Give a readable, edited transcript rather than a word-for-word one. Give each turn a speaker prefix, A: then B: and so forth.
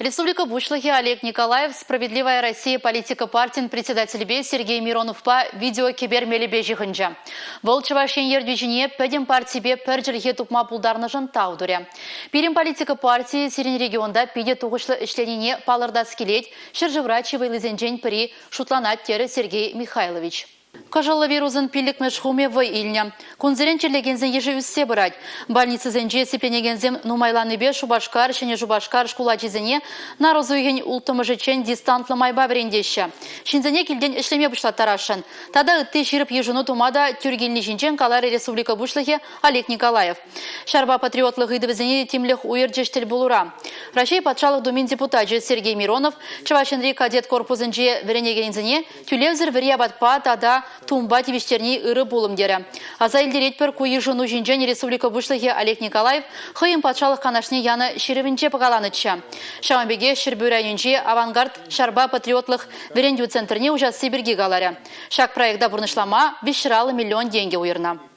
A: Республика Пуҫлӑхӗ Олег Николаев «Справедливая Россия» политика партин председателӗпе Сергей Мироновпа видеокӗпер мелӗпе ҫыхӑнчӗ. Вӑл Чӑваш Ен ертӳҫине пӗтӗм партипе пӗр чӗлхе тупма пултарнӑшӑн тав турӗ. Пирӗн политика партийӗ сирӗн регионта питӗ тухӑҫлӑ ӗҫленине палӑртас килет, ҫӗршывра чи вӑйлисенчен пӗри шутланать, терӗ Сергей Михайлович. Кӑшӑллӑ вирусӑн пиллӗкмӗш хумӗ вӑй илнӗ. Кунсерен чирлекенсен йышӗ ӳссе пырать. Больницӑсенче сипленекенсем нумайланнипе Шупашкар, Ҫӗнӗ Шупашкар шкул ачисене нарӑс уйӑхӗн улттӑмӗшӗччен дистантлӑ майпа вӗрентеҫҫӗ. Ҫынсене килтен ӗҫлеме пуҫлаттарасшӑн. Тата ытти ҫирӗп йышӑну тума та тӳр килни ҫинчен каларӗ республика Пуҫлӑхӗ Олег Николаев. Ҫарпа патриотлӑх ыйтӑвӗсене те тимлӗх уйӑрчӗҫ тӗлпулура. Раҫҫей Патшалӑх Думин депутачӗ Сергей Миронов Чӑваш Енри кадет корпусӗнче вӗренекенсене тӳлевсӗр вӗри апатпа тата тумпа тивӗҫтерни ырӑ пулӑм терӗ. Аса илтеретпӗр, ку йышӑну ҫинчен республика Пуҫлӑхӗ Олег Николаев хӑйӗн Патшалӑх Канашне янӑ ҫырӑвӗнче пӑкаланӑччӗ. Ҫавӑн пекех Ҫӗрпӳ районӗнчи Авангард ҫарпа патриотлӑх вӗрентӳ центрне уҫасси пирки каларӗ. Ҫак проекта пурнӑҫлама 350 миллион тенкӗ уйӑрнӑ.